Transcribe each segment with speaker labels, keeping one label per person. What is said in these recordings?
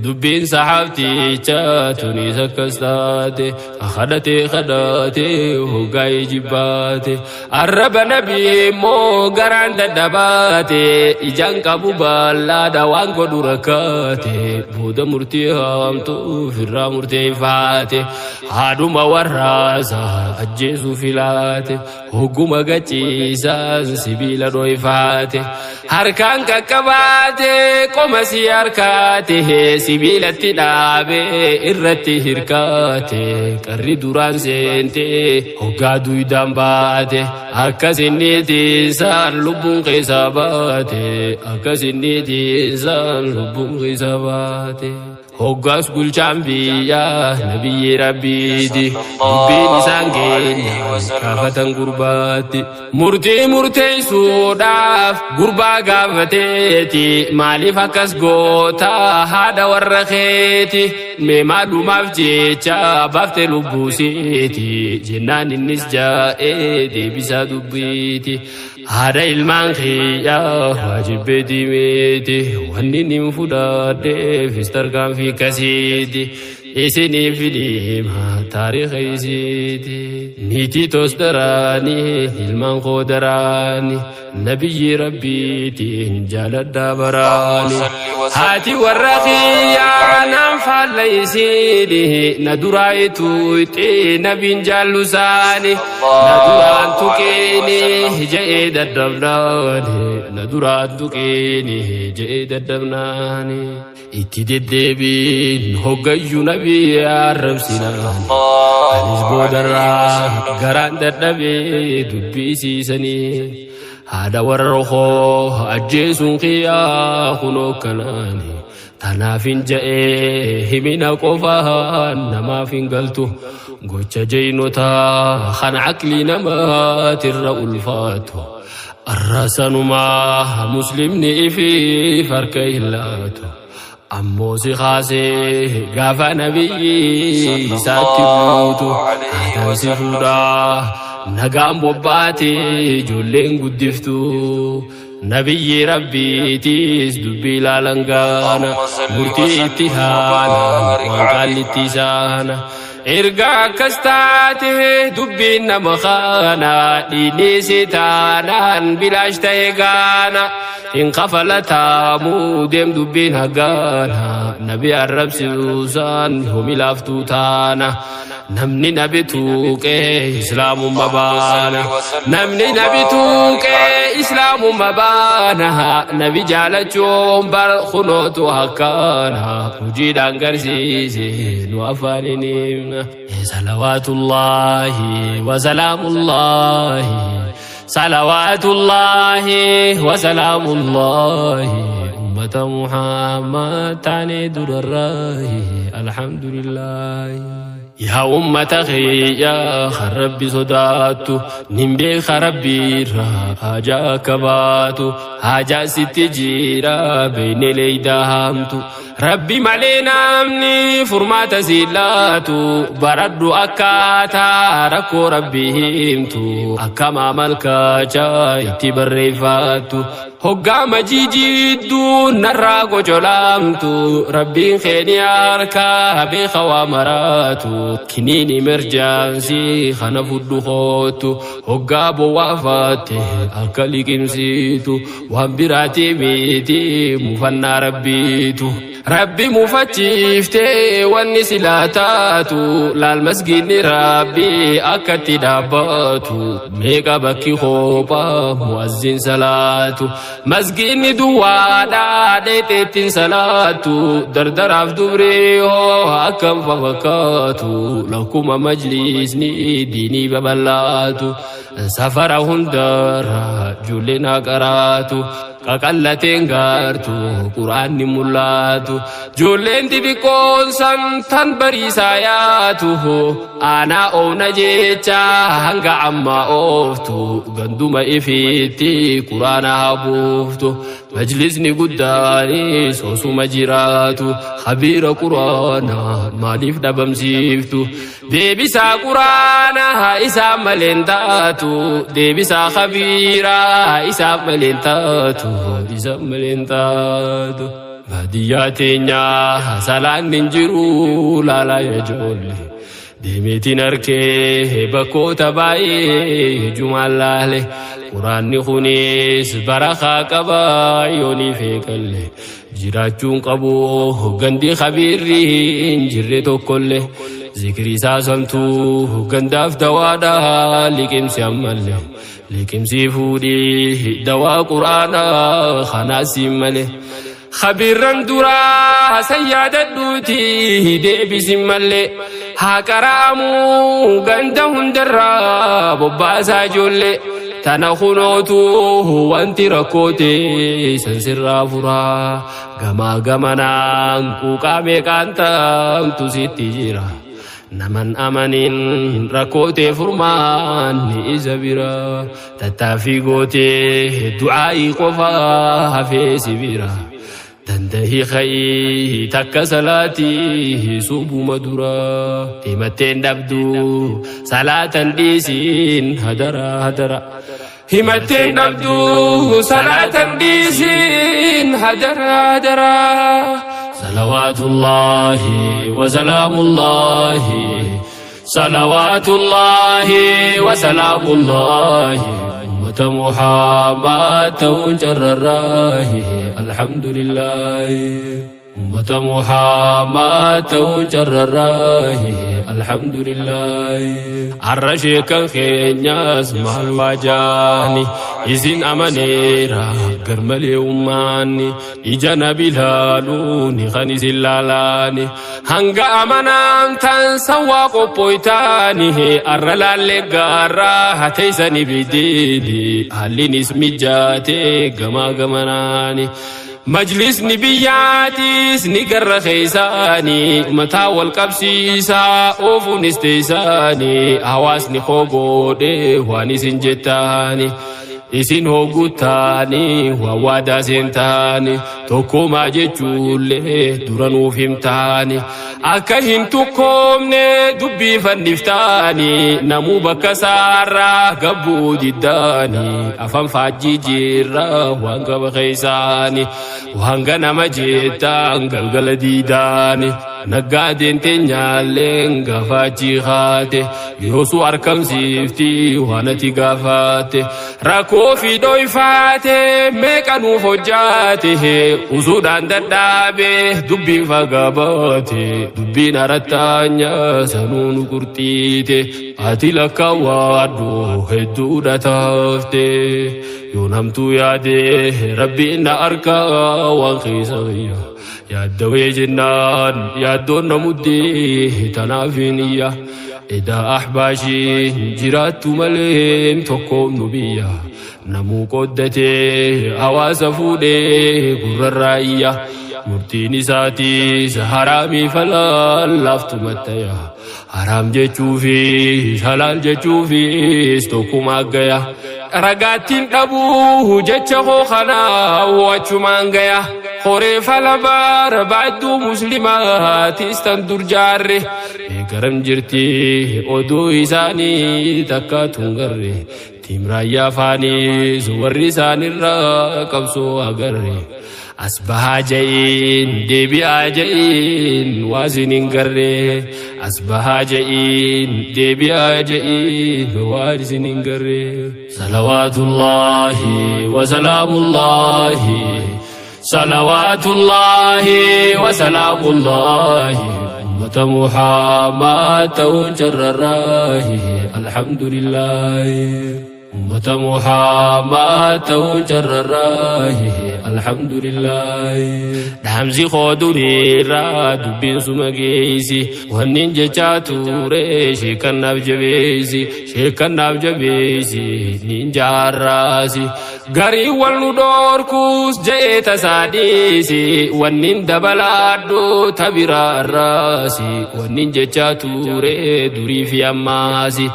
Speaker 1: Dubbiin saxaabtichaa tunis akkas taate kadhatee kadhatee hoggaa jibbaate arraba nabii immoo garaan dadhabaate ijaan qabu ballaadha waan godhu rakkaate booda murtii haamtuu firraa murteeffaate haadhuma warraasaa ajjeesuu filaate hogguma gachiisaan sibiila dhoyfaate harkaan qaqqabaate qoma si harkaate sibiilatti dhaabee irratti hirkaate qarri duraan seente hoggaa duydaan baate akkas inni tiisaan lubbuun keessa baate akkas inni tiisaan lubbuun keessa baate. Hoggaas gulchaan biyyaa nabiyyi rabbiiti dubbiin isaan keenya gaafatan gurbaatti murtii murteessuudhaaf gurbaa gaafateeti maaliif akkas goota haadha warra keeti mee maalumaaf jecha baafte lubbuusiiti jennaan innis jaa'ee deebisaa dubbiiti. Haadha ilmaan kiyyaa waajibee diimeeti wanni nin fudhadheefis tarkaanfii kasiiti isiniif dhima taariikha isiiti. Niitii toos daraanii ilmaan koo daraanii nabiyyi rabbiitiin jaaladhaa baraanii. Haati warra kiyyaa naan faalla isiini na duraa ituuxi nabiin jaallusaani na duraan tuqiini je'ee daddabnaani na duraan tuqiini je'ee daddabnaani. Itti deddeebiin hoggayyuu nabii arrabsinaan anis boodarraa garaan dadhabee dubbisiisanii haadha warra koo ajjeesuun kiyyaa kunoo kanaani tanaaf hin ja'ee himina qofaan namaaf hin galtu gocha jeynotaa kan aqlii namaatirra ulfaatu arrasanumaa muslimni ifiif harka hin laatu. Ammoo si kaasee gaafa nabiyyi isaatti buutu haadhaan si fuudhaa nagaan bobbaate ijoolleen guddiftu nabiyyi rabbiitiis dubbii ilaalan gaana murtii itti haana waan qaallitti isaana. Erga akkas taate dubbiin nama kaana dhiinni si taanaan bilaash ta'e gaana hin kafalataamu deem dubbiin haggaana nabi arrabsiisaan homi laaftuu taana namni nabi tuuqee islaamumma baana namni nabi tuuqee islaamumma baana nabi jaalachuun bar kunootu akkaana hojiidhaan garsiise nu afaaniniin. Salawaatullaahi wa salaamullaahi salawaatullaahi wa salaamullaahi ummata Muhammad taanee durarraahi alhamdulillaahi. Yaa ummata kiyyaa kan rabbi sodaattu nin beeka rabbiirraa haajaa akka baatu haajaa sitti jira beekne leeydaa haamtu rabbi malee namni furmaata si laatu baradhu akkaataa rakkoo rabbi himtu akkama malkaachaa itti barreeffattu hoggaa majiijidduu narraa gocolaamtu rabbiin keeni harkaa beeka waa maraatu kiniin emerjaansii kana fudhu kootu hoggaa bowwaafatte akka liqimsiitu waan biraati miti mufannaa rabbiitu. Rabbi mufachiiftee wanni silaa taatu laal masgiinni rabbi akkatti dhaabbatu meeqa bakki koophaa mu'azzin salaatu masgiinni duwwaadhaa dheeteettiin salaatu dardaraaf dubree hoo akkam fafakkaatu lakkuma majlisni diinii babal'aatu safara hundarra ijoolleen haqaraatu qaqallateen gaartu quraanni mul'atu ijoolleen xixiqqoon san tan bariisaa yaatu aanaa oofna jecha hanga ammaa ooftu ganduma ifiitti quraana habuuftu majlisni guddaanis osuma jiraatu khabiira quraanaa maaliif dhabamsiiftu deebisaa quraanaa isaa maleen taatu deebisaa khabiiraa isaa maleen taatu isa maleen taatu. Baadiyyaa teenyaa salaan hin jiru laalaa ijoollee. Deemeetiin harkee bakkoota baay'ee jumaan laale. Quraanni kunis barakaa qaba yoonii feeqalle. Jiraachuun qabu gandi khabiirri hin jirre tokkollee. Zikri isaa samtuu gandaaf dawaadha liqimsi ammallee. Liqimsi fuudhii dawaa quraanaa kanaas malee. Khabiirran duraa sayyaadadhuuti deebisin malee. Haa qara'amuu ganda hundarraa bobbaasaa ijoollee. Tana kunootu wanti rakkoote san sirraa furaa. Gamaa gamanaan quuqaa meeqaan taamtu sitti jira. Naman amanin rakkootee furmaan ni isa bira. Tattaaffii gootee du'aa'ii qofaa hafee si bira. Dandahi khayii takka salaatii subuma dura. Himatteen dhabdu salaatan dhiisiin hadara hadara. Himatteen dhabdu salaatan dhiisiin hadara hadara. Salawaatullaahi wa salaamullaahi. Salawaatullaahi wa salaamullaahi. Ummata Muhammad ta'uun carrarraahi. Alhamdulillaahi. Ummata Muhammad ta'uun carrarraahi. Alhamdulillaahi. Har'a sheekan keenyas maal waajaani isin amaneera garmalee ummaanni ija nabi laaluuni kan isin laalaani hanga amanaan tan sawwaa qophooytaani har'a laallee gaarraa hateessani bidiini haallinis mijaatee gamaa gamanaani. Majlisni biyyaatis ni garra keessaani mataa wal qabsiisaa oofuunis teessaani hawaasni hogoodhe waan isin jettaani isin hogguttaani waan waadaa seentaani tokkumaa jechuullee dura nuuf himtaani akka hin tukkoomne dubbii fanniftaani namuu bakka saarraa gabbuu diddaani afaan faajjii jirra waan qaba keessaani waan ganama jettaan galgala diidaani. Naggaadeen teenyaalleen gaafaachi haate yoosuu argamsiifti waan ati gaafaate rakkoo fi dhoyfaate meeqa nuuf hojjaate usuudhaan dadhaabe dubbiin fagaabaate dubbiin arattaanya sanuu nu qurxiite ati lakkaawwaadhu hedduudha taafte yoo namtuu yaade rabbiin na arkaa waan keessa biyya. Yaaddawee jennaan yaaddoon namuddee tanaaf hin iyya. Edaa ahbaashiin jiraattu malee tokkoon nu biyya. Namuu qooddatee hawaasa fuudhee gurrarraa iyya. Murtiin isaatiis haraamii falaal laaftu mattaya. Haraam jechuufis halaal jechuufis tokkuma gaya. Ragaattiin dhabuu jecha koo kanaa wachumaan gaya. Horee fala barbaaddu muslimaatis tan dur jaarre. Garam jirti oduu isaanii takka tungarre. Tiimraayyaa faanis warri isaanirraa qabsoo agarre. As bahaa ja'iin deebi'aa ja'iin waasin hin garre. As bahaa ja'iin deebi'aa ja'iin waasin hin garre. Salawaatullaahi wa salaamullaahi. Salawaatullaahi wa salaamullaahi. Ummata Muhammad ta'uun carrarraahi. Alhamdulillaahi. Ummata Muhammad ta'uun carrarraahi. Alhamdulillaahi. Dhaamsi koo duriirraa dubbiin suma geessi. Wannin jechaa ture sheekannaaf jabeessi. Sheekannaaf jabeessi niin jaarraasi. Garii wal nu dhoorkuus je'ee tasaa dhiisi. Wannin dabalaadhu tabiraarraasi. Wannin jechaa ture durii fi ammaasi.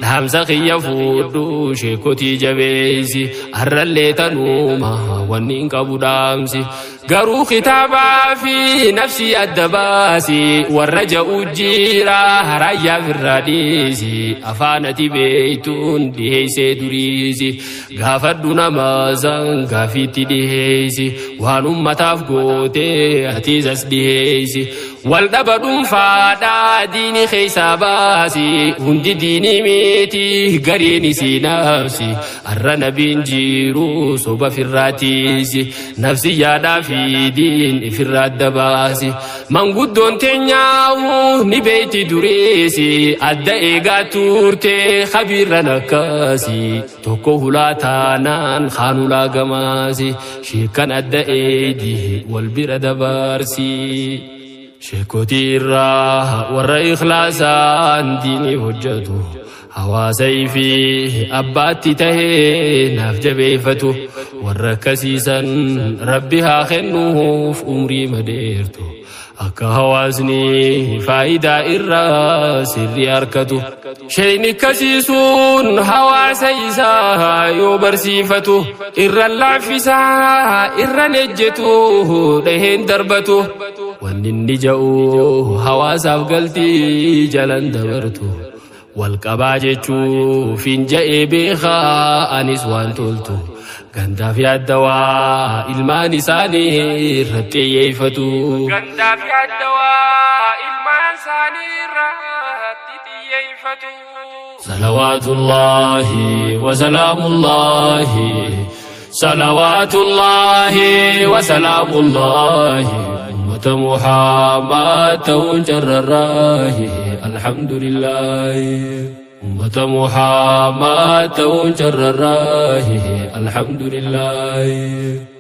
Speaker 1: Dhaamsa kiyya fuudhu sheekotii jabeessi. Har'allee tanuuma wannin qabu dhaamsi. Garuu kitaabaa fi nafsi adda baasi, warra ja'u jira raayyaa firraa dhiisi. Afaan ati beeytuun dhiheeysee duriisi, gaafadhu nama san gaafiitti dhiheeysi. Waan ummataaf gootee atiis as dhiheeysi. Wal dhaba dhuunfaadhaa diini keeysaa baasi, hundi diinii miti, gariin isii nafsi. Arra nabiin jiru soba firraatiisi, nafsi yaadhaa fi diin ifirraa adda baasi. Manguddoon teenyaahu ni beeyti duriisi, adda eegaa turte kabiirran akkasi. Tokko hulaa taanaan kaan hulaa gamaasi, sheekan adda eedi wal bira dabarsi. Sheekotii irraa warra ikhlaasaan diinii hojjetu, hawaasa fi abbaatti tahee naaf jabeeffatu, warra akkasiisan Rabbi haa kennuuf umrii madeertu, akka hawaasni faayidaa irraa sirrii harkatu. Sheeyni akkasiisuun hawaasa isaa yoo barsiifatu, irra laaffisaa, irra ejjetu, dhaheen darbatu. Wanni inni ja'u hawaasaaf galtii jalan dabartu. Wal qabaa jechuuf hin ja'ee beekaa anis waan toltu. Gandaaf yaaddawaa ilmaan isaanii irratti xiyyeeffatu. Gandaaf yaaddawaa ilmaan isaanii irratti xiyyeeffatu. Salawaatullaahi wasalaamullaahi, salawaatullaahi wasalaamullaahi, ummata Muhammad ta'uun carrarraahi, alhamdulillaahi. Ummata Muhammad ta'uun carrarraahi, alhamdulillaahi.